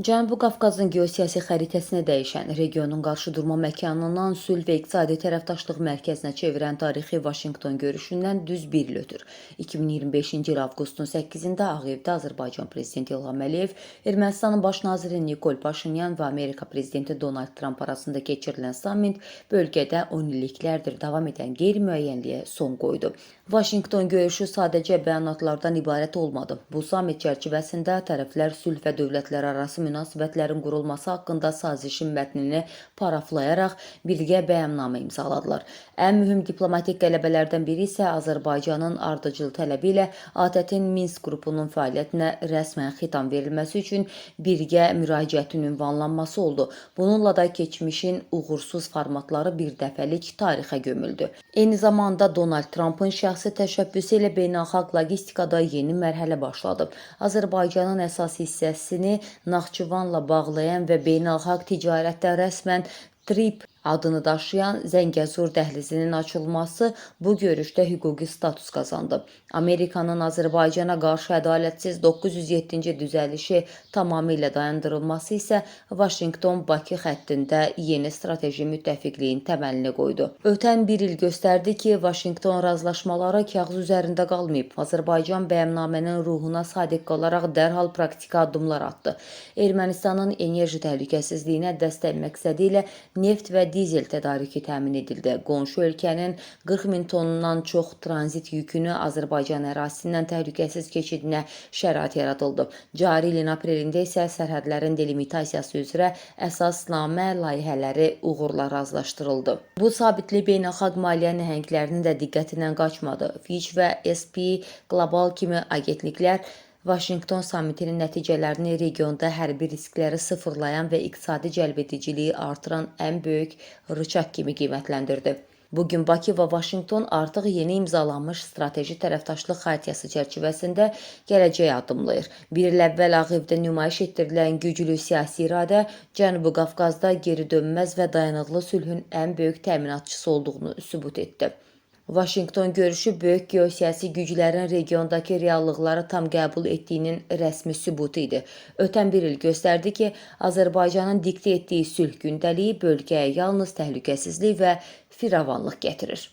Cənubi Qafqazın geosiyasi xəritəsini dəyişən, regionun qarşıdurma məkanından sülh və iqtisadi tərəfdaşlıq mərkəzinə çevirən tarixi Vaşinqton görüşündən düz bir il ötür. 2025-ci il avqustun 8-də Ağ Evdə Azərbaycan prezidenti İlham Əliyev, Ermənistanın baş naziri Nikol Paşinyan və Amerika prezidenti Donald Tramp arasında keçirilən sammit bölgədə 10 illiklərdir davam edən qeyri-müəyyənliyə son qoydu. Vaşinqton görüşü sadəcə bəyanatlardan ibarət olmadı. Bu sammit çərçivəsində tərəflər sülh və dövlətlərarası münasibətlərin qurulması haqqında sazişin mətnini paraflayaraq birgə bəyannamə imzaladılar. Ən mühüm diplomatik qələbələrdən biri isə Azərbaycanın ardıcıl tələbi ilə ATƏT-in Minsk qrupunun fəaliyyətinə rəsmən xitam verilməsi üçün birgə müraciətin ünvanlanması oldu. Bununla da keçmişin uğursuz formatları bir dəfəlik tarixə gömüldü. Eyni zamanda Donald Trampın şəxsi təşəbbüsü ilə beynəlxalq logistikada yeni mərhələ başladı. Azərbaycanın əsas hissəsini Naxçıvanla bağlayan və beynəlxalq ticarətdə rəsmən TRIPP adını daşıyan Zəngəzur dəhlizinin açılması bu görüşdə hüquqi status qazandı. Amerikanın Azərbaycana qarşı ədalətsiz 907-ci düzəlişi tamamilə dayandırılması isə Vaşinqton-Bakı xəttində yeni strateji müttəfiqliyin təməlini qoydu. Ötən bir il göstərdi ki, Vaşinqton razılaşmaları kağız üzərində qalmayıb. Azərbaycan bəyannamənin ruhuna sadiq qalaraq dərhal praktiki addımlar atdı. Ermənistanın enerji təhlükəsizliyinə dəstək məqsədi ilə neft və dizel tədarükü təmin edildi. Qonşu ölkənin 40 min tonundan çox tranzit yükünü Azərbaycan ərazisindən təhlükəsiz keçidinə şərait yaradıldı. Cari ilin aprelində isə sərhədlərin delimitasiyası üzrə əsasnamə layihələri uğurla razılaşdırıldı. Bu sabitlik beynəlxalq maliyyə nəhənglərinin də diqqətindən qaçmadı. Fitch və S&P Global kimi agentliklər Vaşinqton sammitinin nəticələrini regionda hərbi riskləri sıfırlayan və iqtisadi cəlbediciliyi artıran ən böyük rıçaq kimi qiymətləndirdi. Bugün Bakı və Vaşinqton artıq yeni imzalanmış strateji tərəfdaşlıq xartiyası çərçivəsində gələcəyə addımlayır. Bir il əvvəl Ağ Evdə nümayiş etdirilən güclü siyasi iradə Cənubi Qafqazda geri dönməz və dayanıqlı sülhün ən böyük təminatçısı olduğunu sübut etdi. Vaşinqton görüşü böyük geosiyasi güclərin regiondakı reallıqları tam qəbul etdiyinin rəsmi sübutu idi. Ötən bir il göstərdi ki, Azərbaycanın diktə etdiyi sülh gündəliyi bölgəyə yalnız təhlükəsizlik və firavanlıq gətirir.